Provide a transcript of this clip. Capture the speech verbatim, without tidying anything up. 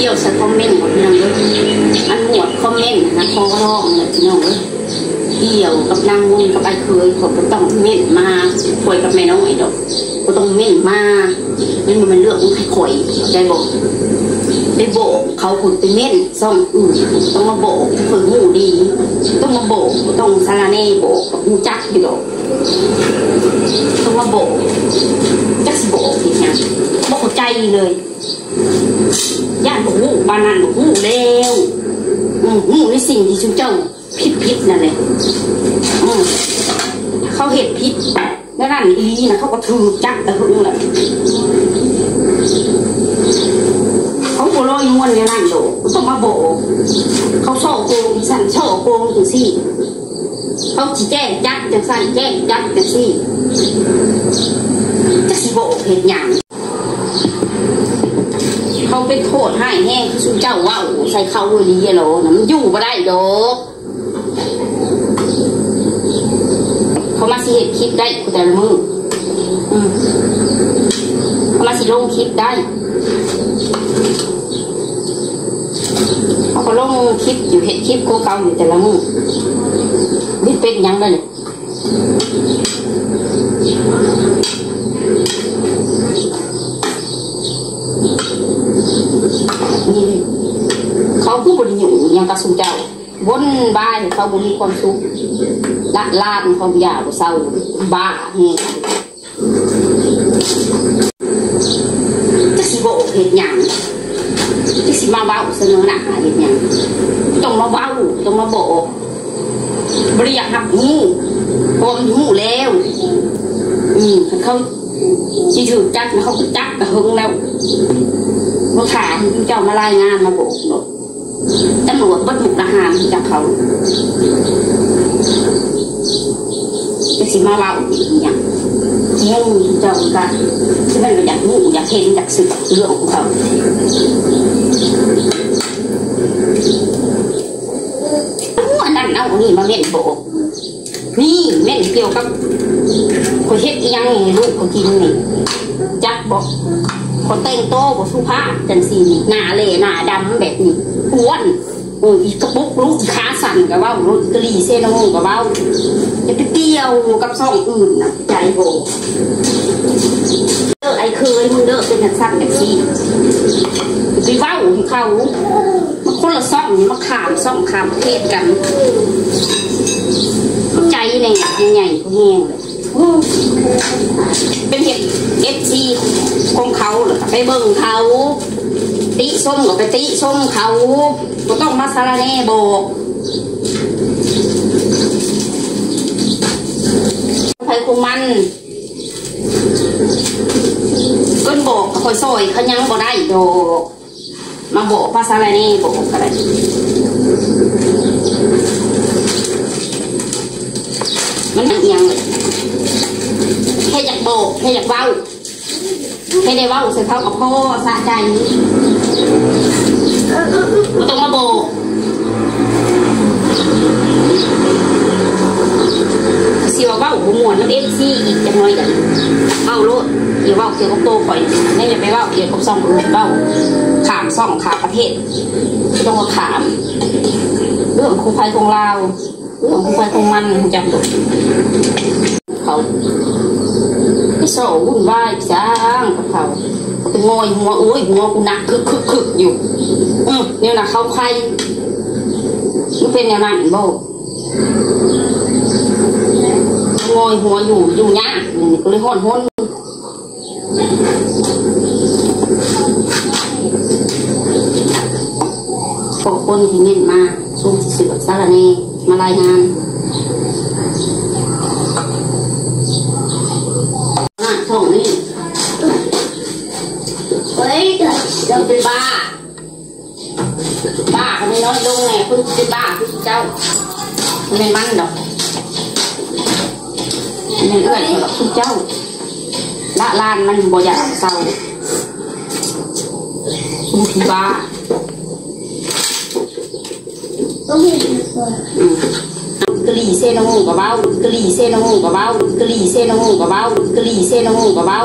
เกี่ยวใส่คอมเมนต์ของพี่น้องเด้อ อันหมวดคอมเมนต์นะ ขอร้องเลยพี่น้องเอ้ย เกี่ยวกับนางมนต์กับไอ้เคย เขาก็ต้องเม้นมา คอยกับแม่น้องไอ้ดอก ก็ต้องเม้นมา มันบ่แม่นเรื่องของใครคอย ได้บอก ได้บอกเขาคนไปเม้นซ่องอื่น ต้องมาบอกเพิ่นหูดี ต้องมาบอก ต้องสารแหน่บอก รู้จักอยู่ดอก ต้องมาบอก จักสิบอกอีหยัง บ่เข้าใจเลย ย่านบ่ฮู้ ปานนั้นบ่ฮู้แล้ว อืม ฮู้ในสิ่งที่ซุเจ้าผิดๆนั่นแหละ อืม เขาเฮ็ดผิด แล้วนั่นอีหลีนะ เขาก็ถืกจับแต่หึงแหละ เขาบ่ลอยนวลอย่างนั้นดอก ต้องมาบอก เขาซ่อโกงสั่นซ่อโกงจังซี่ เขาสิแจ้งจับจังซั่น แจ้งจับจังซี่ จักสิบอกเฮ็ดหยัง เขาไปโทษให้แห้งคือซุเจ้าเว้าใส่เขาอีหลีอะหรอนะ มันอยู่บ่ได้ดอก เขามาสิเฮ็ดคลิปได้แต่ละมื้อ อืม เขามาสิลงคลิปได้ เขาก็ลงคลิปอยู่ เฮ็ดคลิปคือเก่าอยู่แต่ละมื้อ นี่เป็นหยังได้เลย นี่เขาคือบ่ได้อยู่หยังกับซุเจ้า วนบายเขาบ่มีความสุข ละลานเขาอย่าบ่เศร้า บ้าแฮง จักสิบอกเฮ็ดหยัง จักสิมาเว้าเสนอหน้าเฮ็ดหยัง ต้องมาเว้า ต้องมาบอก บ่ได้อยากรับรู้ เพราะมันรู้แล้ว อืม เขาสิถืกจับนะ เขาก็จับแต่หึงแล้ว บ่ถามเจ้ามารายงานมาบอกเนาะ ตำรวจเบิดมุกดาหารจากเขา จะสิมาเว้าอีกอย่าง งงเจ้าก็ ที่มันอยากรู้อยากเห็นอยากสืบเรื่องของเขา เอาอันนั้นเอาอันนี้มาเม้นบอก นี่เม้นเกี่ยวกับ ข้อยเฮ็ดอีหยังให้ลูกข้อยกินนี่ จักบอก ข้อยแต่งตัวบ่สุภาพจังซี่นี่ หน้าเหล่หน้าดำแบบนี้ อ้วน เออ อีกระปุกลูก อีขาสั้นก็เว้า อีกะหรี่เซโนก็เว้า อย่าไปเกี่ยวกับซ่องอื่นนะ ใจบ่ เออ ไอ้เคยมึงเด้อ เป็นจังซั่นจังซี่ ไปเว้าให้เขา มันคนละซ่องนี่ มาข้ามซ่องข้ามประเทศกัน ใจเนี่ยใหญ่ๆ แฮงเลย เป็นเฮ็ด เอฟซี ของเขา แล้วก็ไปเบิ่งเขา ติชมก็ไปติชมเขา บ่ต้องมาสารแหน่บอก ไผของมัน เพิ่นบอกก็ค่อยซ่อยเขายังบ่ได้ดอก มาบอกภาษาอะไรนี่ บอกก็ได้ มันหยังเลย แค่อยากบอก แค่อยากเว้า แค่ได้เว้าใส่เขากับพ่อสะใจ บ่ต้องมาบอก สิว่าเว้าบ่ม่วนนำ เอฟซี อีกจักหน่อยกัน เว้าโลด อย่าเว้าเกี่ยวกับโตข่อย แม่อย่าไปเว้าเกี่ยวกับซ่องอื่น เว้าข้ามซ่องข้ามประเทศ บ่ต้องมาถาม เรื่องของไผของลาว เรื่องของไผของมัน รู้จักบ่ เขาไปซ่อวุ่นวายสร้างกับเขา เขาไปงอยหัว โอ้ย หัวกูหนัก คึกคึกคึกอยู่ อืม เนี่ยนะ เขาใคร มันเป็นแนวนั้นบ่ งอยหัวอยู่ อยู่ยาก นี่ก็เลยฮ้อนฮ้น ขอบคนที่เม้นมา ซุมที่เสือกสารแหน่ มารายงาน หน้าช่องนี้ เฮ้ย เจ้าเป็นบ้า บ้าก็ไม่น้อยลงแน่ คุณเป็นบ้าคือเจ้า ไม่มันดอก ไม่เอื้อนดอกคือเจ้า ละลานมันบ่อยากเศร้า คุณผีบ้า อืม กะหรี่เซโนก็เว้า กะหรี่เซโนก็เว้า กะหรี่เซโนก็เว้า กะหรี่เซโนก็เว้า